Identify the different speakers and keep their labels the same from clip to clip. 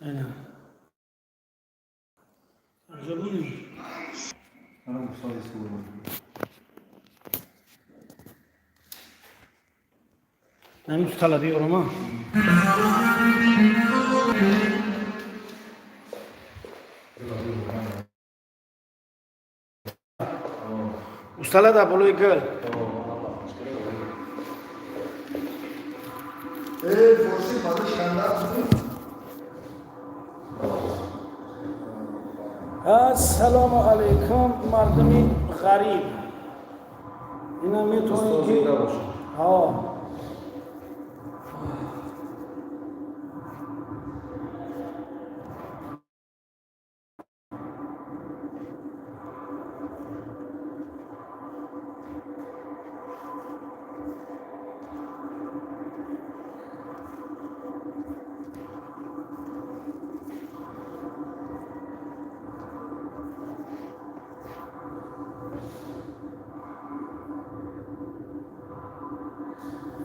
Speaker 1: Ана. Забули? Ҳамин стала биёрам, а? Устала да болои гул.
Speaker 2: Э, форсӣ баъди шанда.
Speaker 1: Ассалому алайкум, мардуми ғариб. Ина метавонед ки ҳо.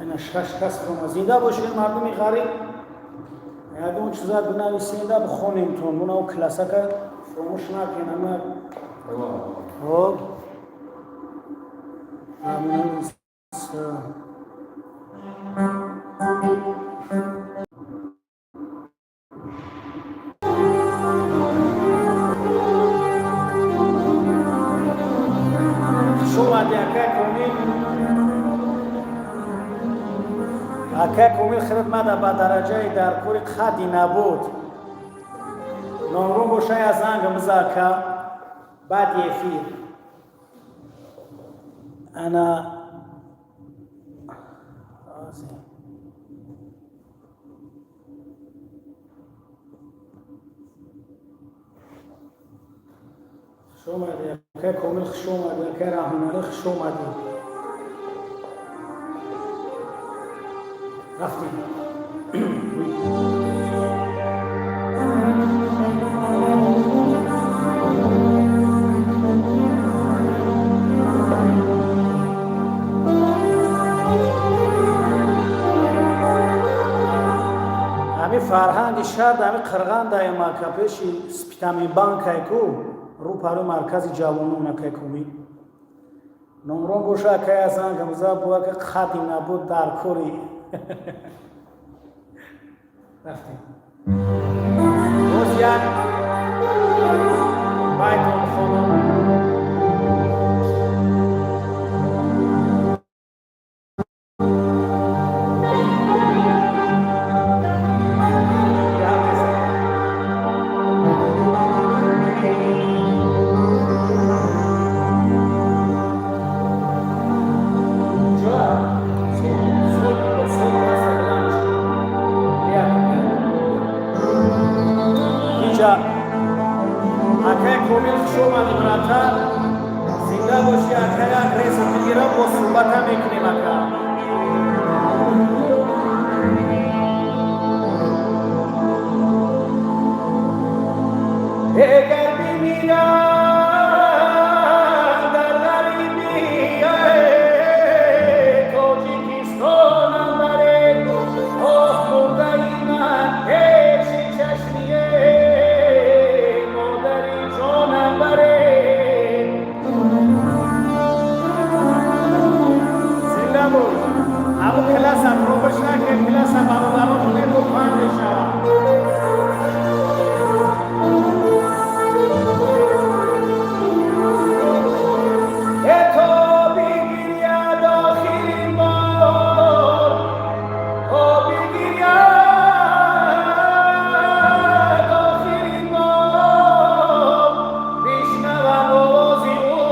Speaker 1: Ина шаш кас рома. Зинда бошед, мардуми ғариб. Ягон чиза бинависенда, бихонемтон. Муна классака фуромӯш накунед. Ама хоб. Амин. Хуш омадӣ, акай Комил. Акай Комил, хидмата ба дараҷаи дар кори қадди набуд. Номрон бошай, аз зангам биза, ака, баъди эфир. Ана Ази. Хуш омадӣ, акай Комил, хуш омадӣ, акай Раҳмоналӣ, хуш омадӣ. Рафтем. Ҳами фарҳанги шаҳр, ҳами Қирғандаем, ака, пеши Спитамен банкай ку, рӯ парои маркази ҷавонон, акай Комил. Номрон боша, акай, аз зангам биза, бу ака қадди набуд дар кори. Рафтем. Боз як байтон хонам. Ҷо, сол, сол, даста баланд шуд. Бия. Инҷа акай Комил, хуш омадӣ, брата. Зинда бошӣ, ака, як рейса бигирам, бо суҳбата мекунем, ака. Эгар бимирам дар ғарибӣ, Тоҷикистонам баре, оҳ, мурдаи ман пеши чашмие модари ҷонам баре. Зинда бош. Ҳамун класса пробаш накард, класса бародарон бу панҷ мешавад. То бигиряд охирин бор, то бигиряд охирин бор, бишнавам овози ӯ,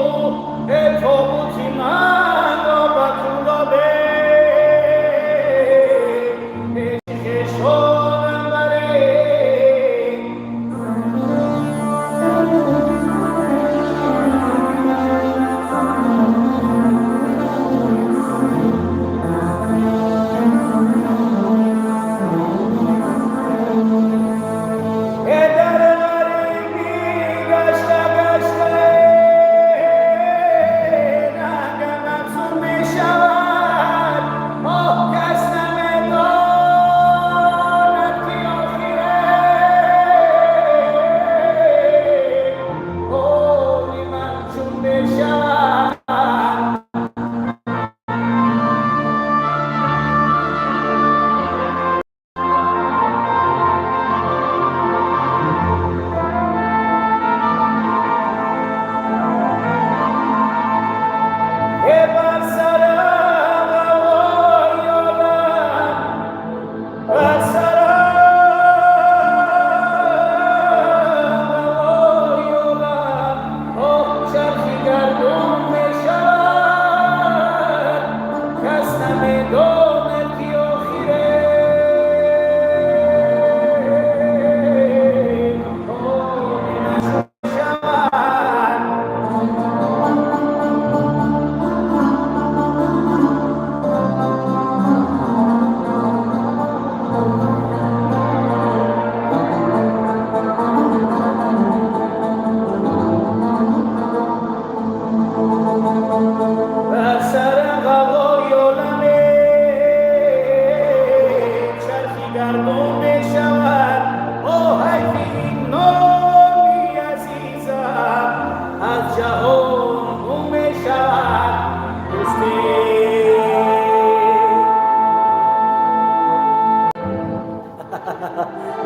Speaker 1: э, тобути манро ба Кӯлобе Медонад, ки охире шавад. Бар сар ғавғои оламе чархи гардон мешавад. О, ҳайфи ин номи азизам аз ҷаҳон гум мешавад. Дӯстӣ,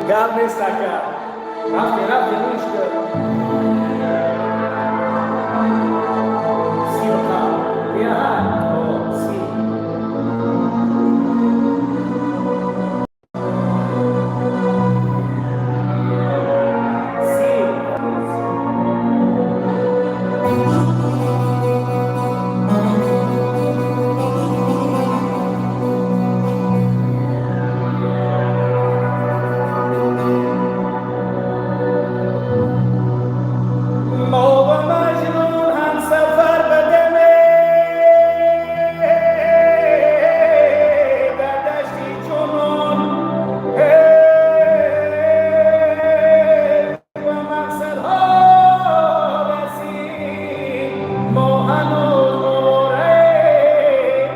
Speaker 1: гап нест, ака. Рафте, рафте, гӯш кар. Сиёқа бия. Си. Си. Мо ба Маҷнун ҳамсафар бадаме дар дашти ҷунун ба мақсадҳо расид, мо ҳанӯз овораем.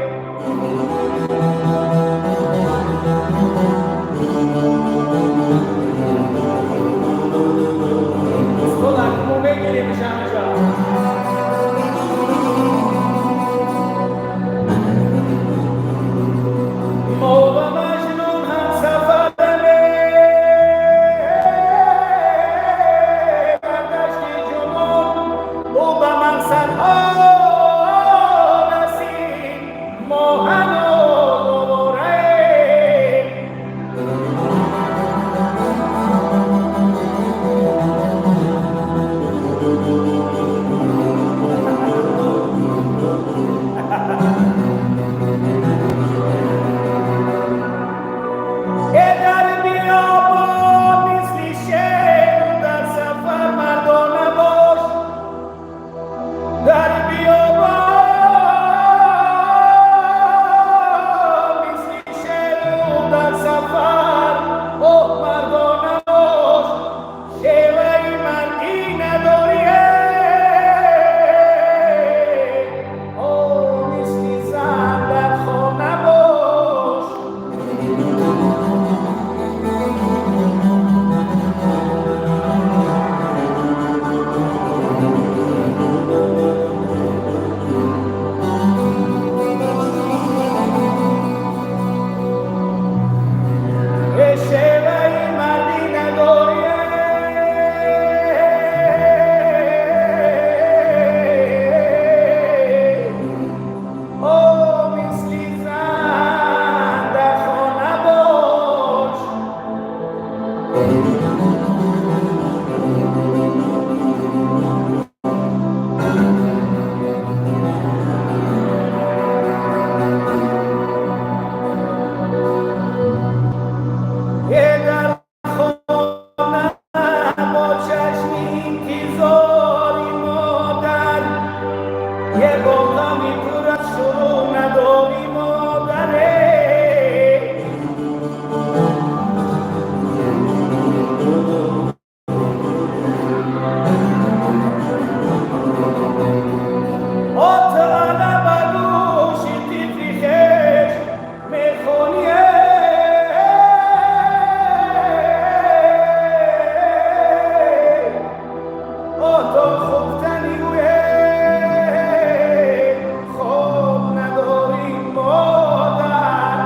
Speaker 1: Устод, акнун мегиремш ҳамҷа. Мо ба Маҷнун ҳамсафараме дар дашти ҷунун, ӯ ба мақсадҳо расид, мо ҳанӯз овораем. Э, дар биёбон мисли шеру дар сафар мардона бош. Дар биёбон мисли шеру дар сафар, оҳ, мардона бош. Шеваи мардӣ надорӣ, о, мисли зан дар хона бош. Шеваи мардӣ надорӣ, о, мисли зан дар хона бош. Е, дар хона бо чашми интизори модар, е, бо ғами пур аз шурӯъ надорӣ, модаре. О, таъна ба гӯши тифли хеш мехонӣ. О, то хуфтани гӯе хоб надорӣ, модар.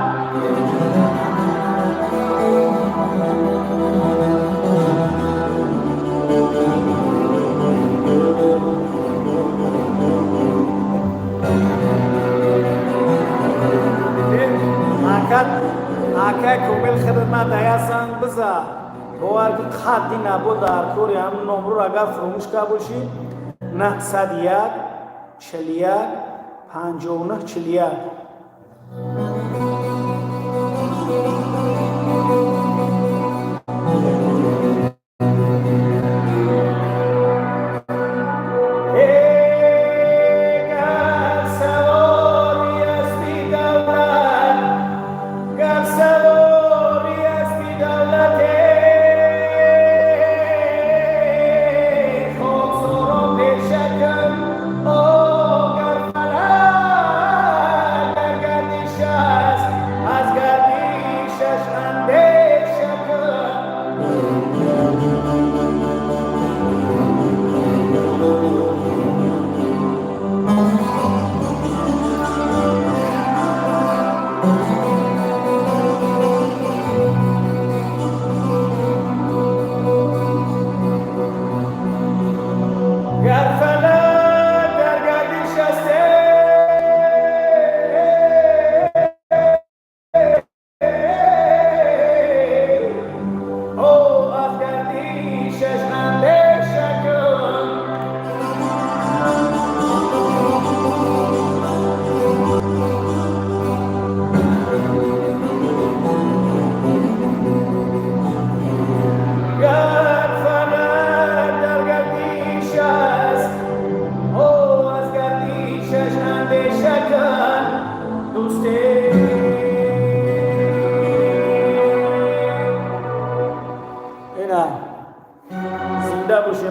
Speaker 1: Ака, акай Комил, хидмат дая занг биза. Бовар ки, қадди набо дар кори ҳам номрӯ агар фуромӯш кард бошӣ: 901 41 59 41.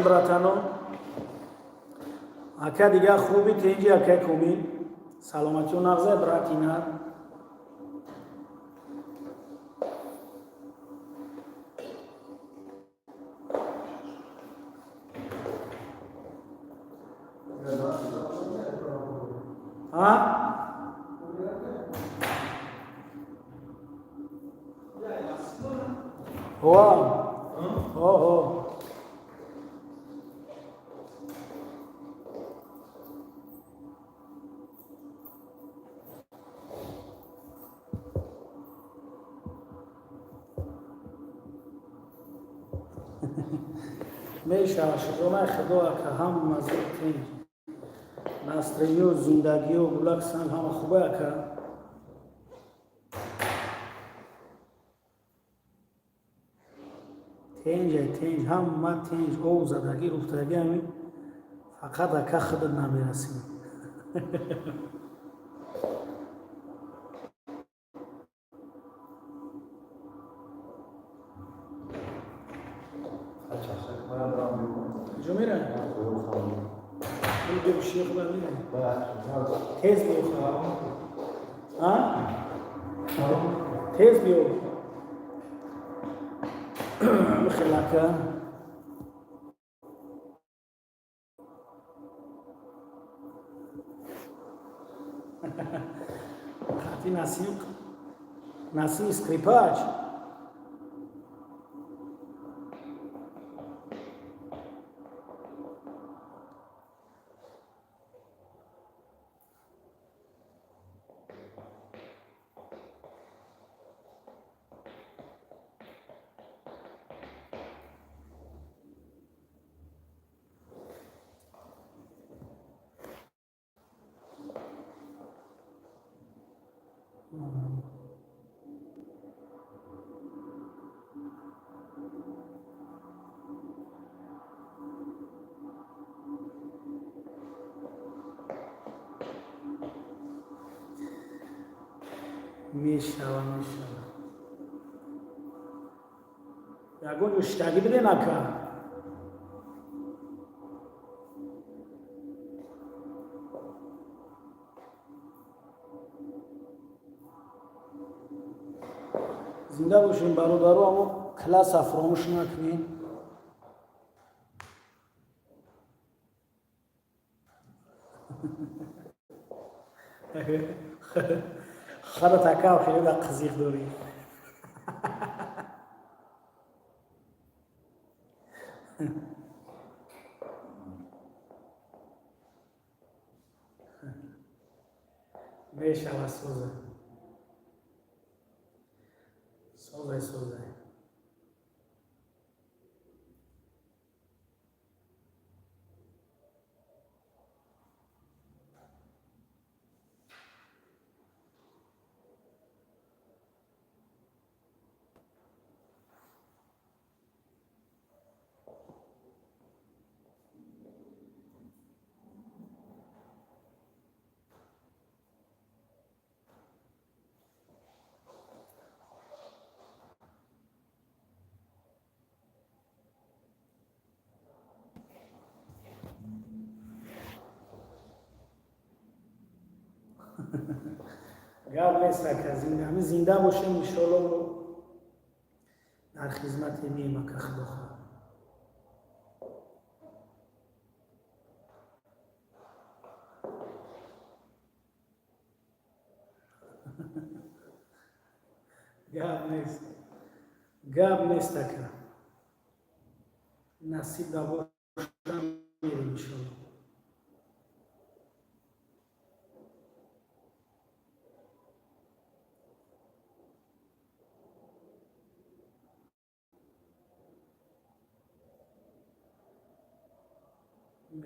Speaker 1: Братано, ака, дига хуби, тинҷи, акай Комил, саломатиё нағза, брати нар. А? О, о, мешава, шукронаи Худо, ака, ҳама зуд, тинҷ, настроение, зиндагиё, гулак санг, ҳама хубе, ака. Тинҷ, тинҷ, ҳама тинҷ, ов задагӣ, руфтагӣ, ҳамин фақат, ака, худат намерасӣ. Куҷо мерай? Бибуши, худа мирай. Тез биё, а, тез биё. Хелака. Хати Насим, Насим скрипач. Мешава, мешава. Ягон ӯштагӣ биден, ака. Зинда бошем, бародару, амо класса фуромӯш накунед. Худат, ака, хеле қызиқ дорӣ. Мешава, соза, созай, созай. Гап нест, ака, зинда, зинда бошем, иншолло, дар хизмати меем, ака, худо хоҳад. Гап нест, гап нест, ака, насиб да бошам, мерем, иншолло.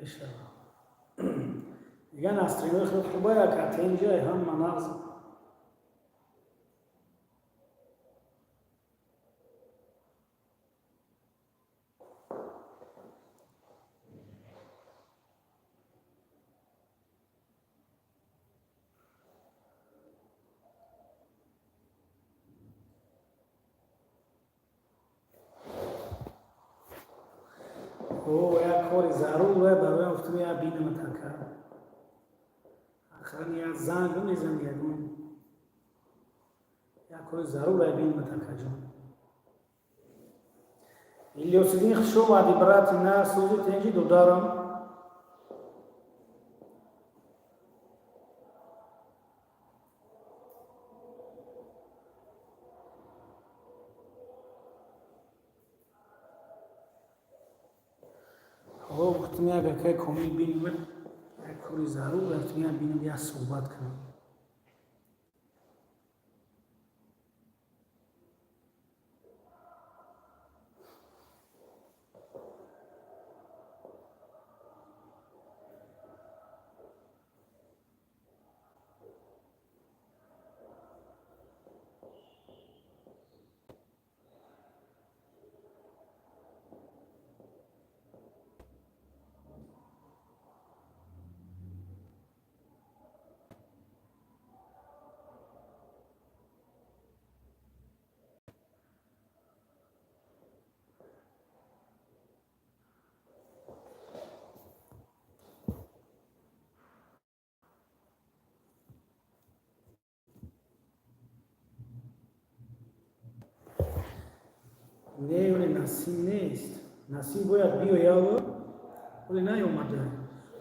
Speaker 1: Мешава. Дигар настроение худ хубай, ака, тинҷай, ҳама нағз. О, як. Кори зарур бароям, гуфтам, я бинам така. Ахиран я занг мезани, ягон як кори зарур бинам така, ҷон. Илёсиддин, хуш омадӣ, брати на, сӯзи тенҷи, додарам. Ҳо, гуфтам, як акай Комил бинем, як кори зарур, гуфтам, як бинем, як суҳбат кунам. Не, оле Насим нест. Насим бояд биёяд, оле наёмада.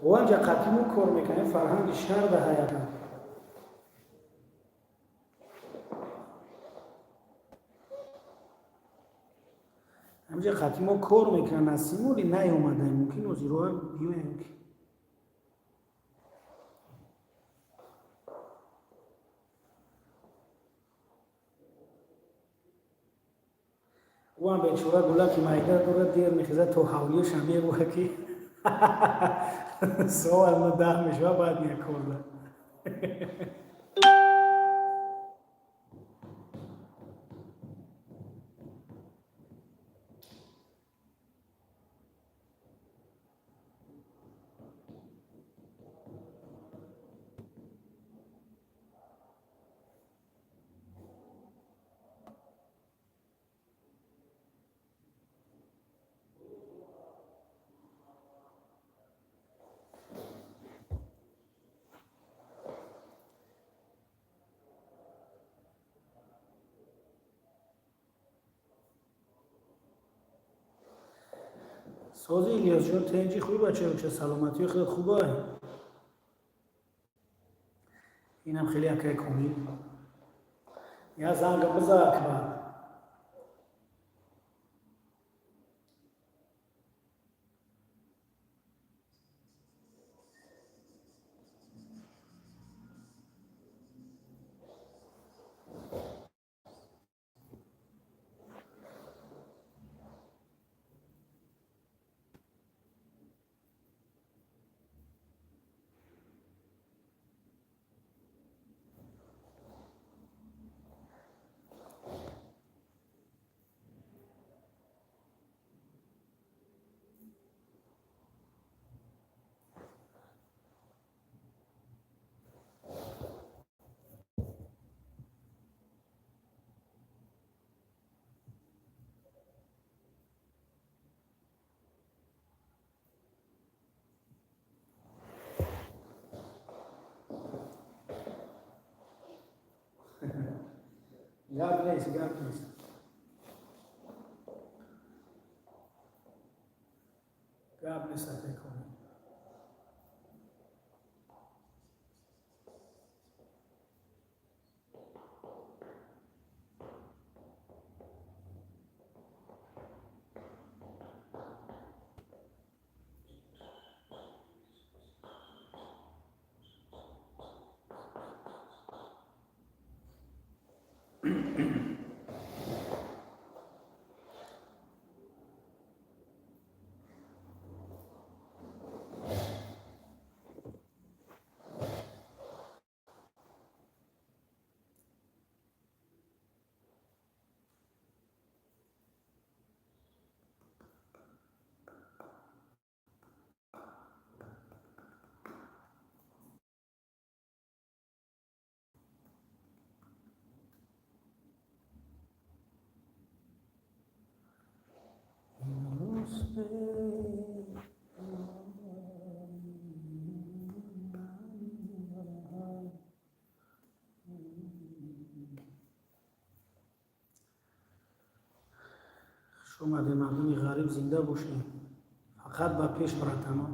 Speaker 1: Оанҷа қатиму кор мекунем, фарҳанги шаҳр да ҳаята. Ҳамҷа қатимо кор мекунад Насим, оле наёмада. Мумкин озироа биёяд. Ӯам бечора гулаки майда дорад, дер мехезад, то ҳавлиёшам мегӯяд, ки соат 10 мешавад, баъд меяд корда. Сози, Илёсҷон, тенҷи, хуби, бачаюча, саломатии хеле хубай. Инам хеле акай Комил. Я занга биза, Акбар. Гап нест, гап нест. Гап нест, акай Комил. Омадем, мардуми ғариб, зинда бошем, фақат ба пеш, братано.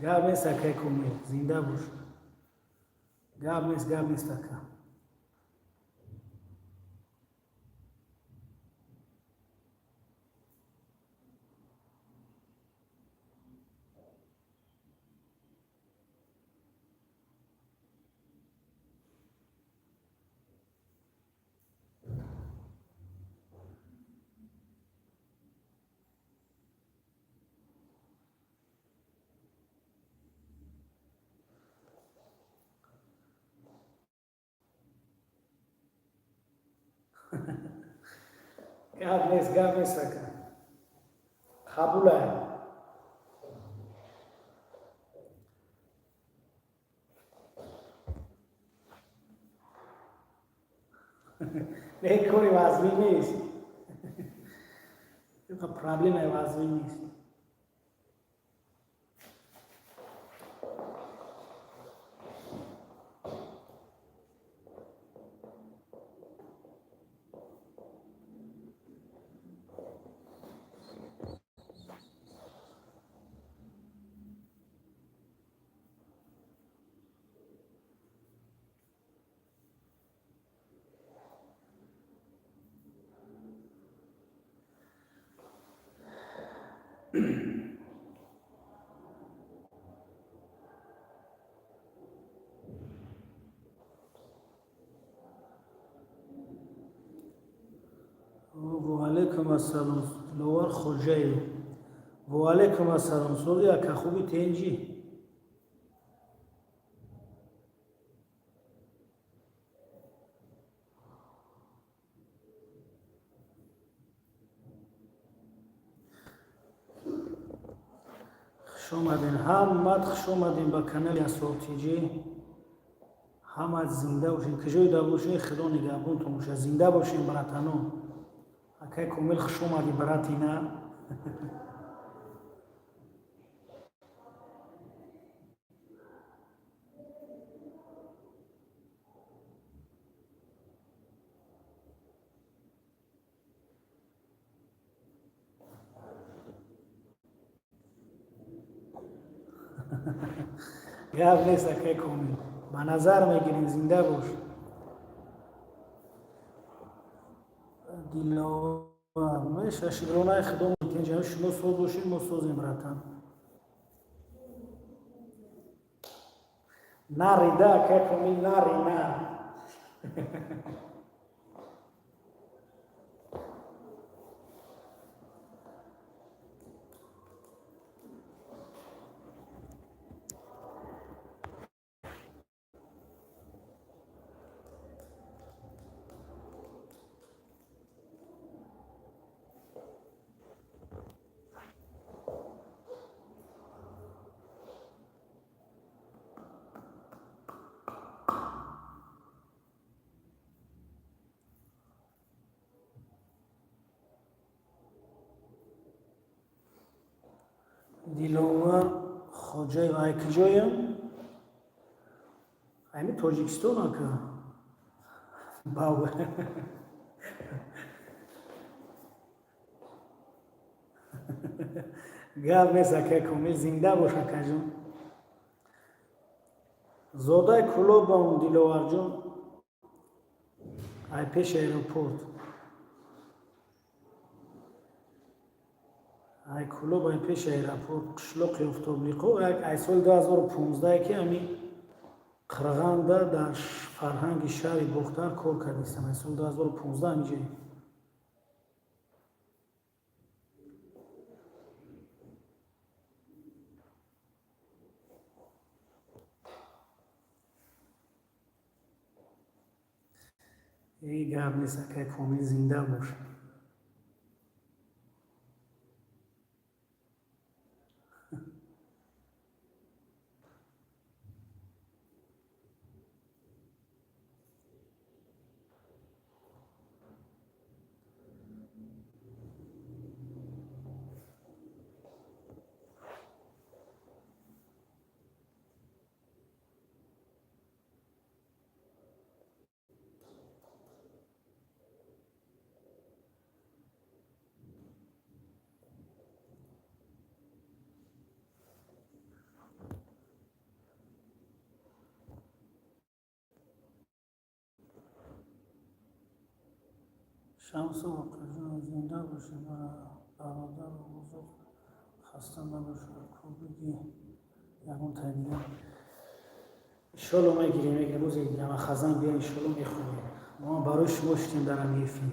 Speaker 1: Гап нест, акай Комил, зинда бош. Гап нест, гап нест, ака. Гап нест, гап нест, ака, қабулай. Не, кори вазмин нест, проблемаи вазмин нест. Ваалайкум ассалом, Диловар Хоҷаев. Ваалайкум ассалом, сози, ака, хуби, тенҷӣ? Хуш омадем ҳамат, хуш омадем ба канали Асортиҷӣ. Ҳамат зинда бошем, куҷое да бошем, Худо нигаҳбонтон бошад. Зинда бошем, братано. Акай Комил, хуш омадӣ, братина. Гап нест, акай Комил, ба назар мегирем, зинда бош. Диловар, меша, шукронаи Худо, тинҷа. Шумо соз бошед, мо созем, братан. Нарида, акай Комил, нари, на. Диловар Хоҷаев, ай куҷоям? Ами Тоҷикистон, ака. Бав, гап нест, ака Комил, зинда бош, акаҷон. Зодаи Кӯлобам, Диловарҷон, ай пеши аэропорт, ай Кӯлоб, ай пеши аэропорт, қишлоқи Офтоблиқо. Ай соли 2015 ки ами Қирғанда дар фарҳанги шаҳри Бохтар кор кардистам. Ай соли 2015 ҳамиҷае. Эй, гап нест, акай Комил, зинда бош. Шамсу Воқиҷон, зинда бошед, бародару бузург, хаста набошед. Кубиги ягон тай дигар иншолло мегирем, мегирем. Рӯзе Ямахазан бия, иншолло мехонем. Мо барои шумо шудем дар ҳами эфир.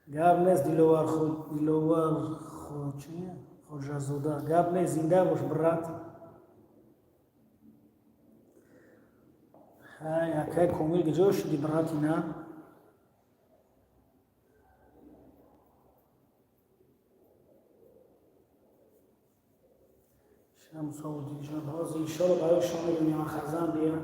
Speaker 1: Гап нест, Диловар, Диловар Хоҷазода, гап нест, зинда бош, брат. Ҳай, акай Комил, куҷо шуди, брат ина? Шамсовдинҷон, ҳозир иншолло барои шумо мегирем, Ямахазан бия.